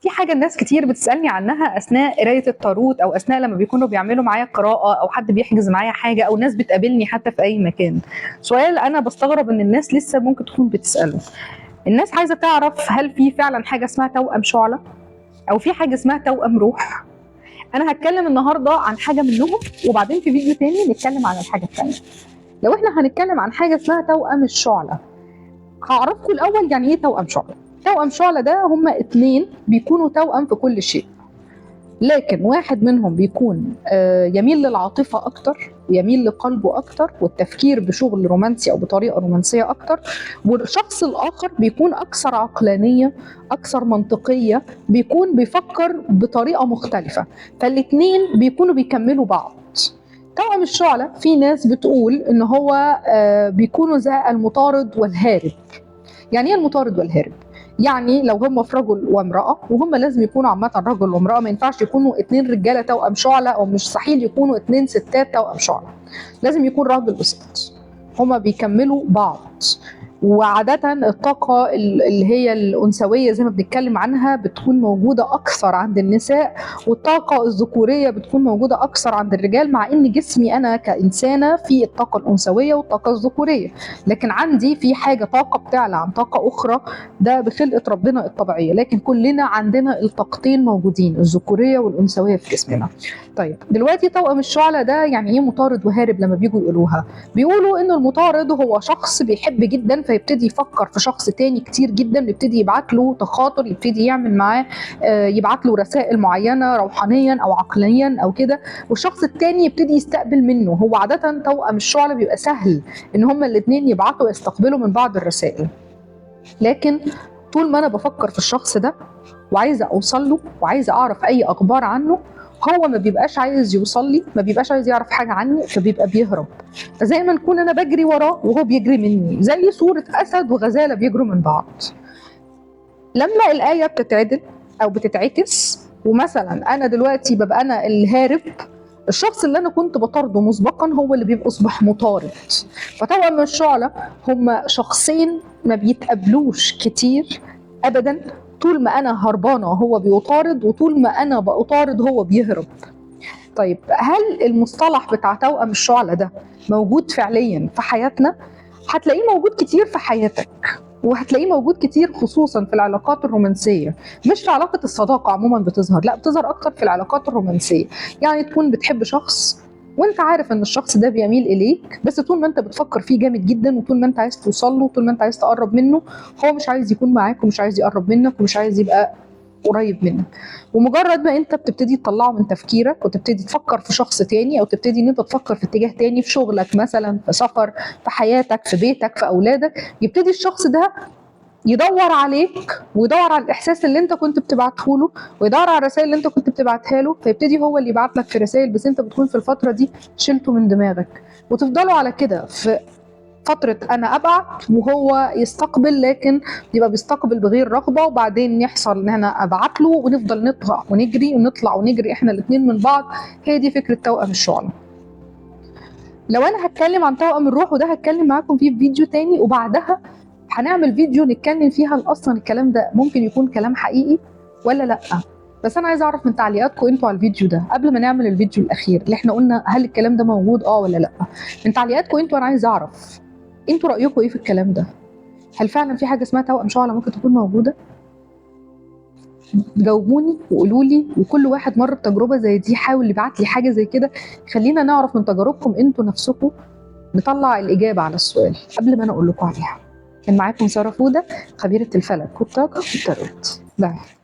في حاجة الناس كتير بتسألني عنها أثناء قراية التاروت، أو أثناء لما بيكونوا بيعملوا معايا قراءة، أو حد بيحجز معايا حاجة، أو ناس بتقابلني حتى في أي مكان. سؤال أنا بستغرب إن الناس لسه ممكن تكون بتسأله. الناس عايزة تعرف هل في فعلا حاجة اسمها توأم شعلة، أو في حاجة اسمها توأم روح. أنا هتكلم النهاردة عن حاجة منهم، وبعدين في فيديو تاني نتكلم عن الحاجة التانية. لو احنا هنتكلم عن حاجة اسمها توأم الشعلة، هعرفكم الأول يعني إيه توأم شعلة. توأم شعلة ده هما اتنين بيكونوا توأم في كل شيء، لكن واحد منهم بيكون يميل للعاطفة أكتر، ويميل لقلبه أكتر، والتفكير بشغل رومانسي أو بطريقة رومانسية أكتر، والشخص الآخر بيكون أكثر عقلانية، أكثر منطقية، بيكون بيفكر بطريقة مختلفة. فالاتنين بيكونوا بيكملوا بعض. توأم الشعلة في ناس بتقول إن هو بيكونوا زي المطارد والهارب. يعني إيه المطارد والهارب؟ يعني لو هم في رجل وامرأة، وهم لازم يكونوا عامة رجل وامرأة، ما ينفعش يكونوا اتنين رجالة توأم شعلة، أو مش مستحيل يكونوا اتنين ستات توأم شعلة، لازم يكون راجل وست، هما بيكملوا بعض. وعادة الطاقة اللي هي الأنثوية زي ما بنتكلم عنها بتكون موجودة أكثر عند النساء، والطاقة الذكورية بتكون موجودة أكثر عند الرجال، مع إن جسمي أنا كإنسانة في الطاقة الأنثوية والطاقة الذكورية، لكن عندي في حاجة طاقة بتعلى عن طاقة أخرى، ده بخلقة ربنا الطبيعية، لكن كلنا عندنا الطاقتين موجودين، الذكورية والأنثوية في جسمنا. طيب دلوقتي توأم الشعلة ده يعني إيه مطارد وهارب؟ لما بيجوا يقولوها بيقولوا إن المطارد هو شخص بيحب جدا، فيبتدي يفكر في شخص تاني كتير جدا، يبتدي يبعت له تخاطر، يبتدي يعمل معاه، يبعت له رسائل معينة روحانيا او عقليا او كده، والشخص التاني يبتدي يستقبل منه. هو عادة توأم الشعلة بيبقى سهل ان هما الاثنين يبعتوا ويستقبلوا من بعض الرسائل، لكن طول ما انا بفكر في الشخص ده وعايزه اوصل له وعايزه اعرف اي اخبار عنه، هو ما بيبقاش عايز يوصل لي، ما بيبقاش عايز يعرف حاجة عني، فبيبقى بيهرب. فزي ما نكون انا بجري وراه وهو بيجري مني، زي صوره اسد وغزاله بيجروا من بعض. لما الايه بتتعدل او بتتعكس، ومثلا انا دلوقتي ببقى انا الهارب، الشخص اللي انا كنت بطارده مسبقا هو اللي بيبقى اصبح مطارد. فتوأم الشعلة هم شخصين ما بيتقابلوش كتير ابدا، طول ما انا هربانه هو بيطارد، وطول ما انا بطارد هو بيهرب. طيب هل المصطلح بتاع توأم الشعلة ده موجود فعليا في حياتنا؟ هتلاقيه موجود كتير في حياتك، وهتلاقيه موجود كتير خصوصا في العلاقات الرومانسية، مش في علاقة الصداقة عموما بتظهر، لا بتظهر اكتر في العلاقات الرومانسية. يعني تكون بتحب شخص وانت عارف ان الشخص ده بيميل اليك، بس طول ما انت بتفكر فيه جامد جدا، وطول ما انت عايز توصل له، وطول ما انت عايز تقرب منه، هو مش عايز يكون معاك، ومش عايز يقرب منك، ومش عايز يبقى قريب منك. ومجرد ما انت بتبتدي تطلعه من تفكيرك وتبتدي تفكر في شخص تاني، او تبتدي ان انت تفكر في اتجاه تاني، في شغلك مثلا، في سفر، في حياتك، في بيتك، في اولادك، يبتدي الشخص ده يدور عليك، ويدور على الاحساس اللي انت كنت بتبعته له، ويدور على الرسائل اللي انت كنت بتبعتها له، فيبتدي هو اللي يبعت لك في رسائل، بس انت بتكون في الفترة دي شلته من دماغك، وتفضلوا على كده في فترة انا ابعت وهو يستقبل، لكن يبقى بيستقبل بغير رغبة، وبعدين يحصل ان انا ابعت له، ونفضل نطلع ونجري ونطلع ونجري احنا الاثنين من بعض. هي دي فكرة توأم الشعلة. لو انا هتكلم عن توأم الروح، وده هتكلم معاكم فيه في فيديو تاني، وبعدها هنعمل فيديو نتكلم فيها اصلا الكلام ده ممكن يكون كلام حقيقي ولا لا. بس انا عايزه اعرف من تعليقاتكم انتوا على الفيديو ده قبل ما نعمل الفيديو الاخير اللي احنا قلنا هل الكلام ده موجود ولا لا. من تعليقاتكم انتوا انا عايزه اعرف انتوا رايكم ايه في الكلام ده. هل فعلا في حاجة اسمها توأم شعلة ممكن تكون موجودة؟ جاوبوني وقولوا لي، وكل واحد مر بتجربه زي دي حاول يبعت لي حاجة زي كده، خلينا نعرف من تجاربكم انتوا نفسكم، نطلع الاجابة على السؤال قبل ما انا اقول لكم عليها. كان معاكم سارة فودة، خبيرة الفلك والطاقة والتاروت. bye.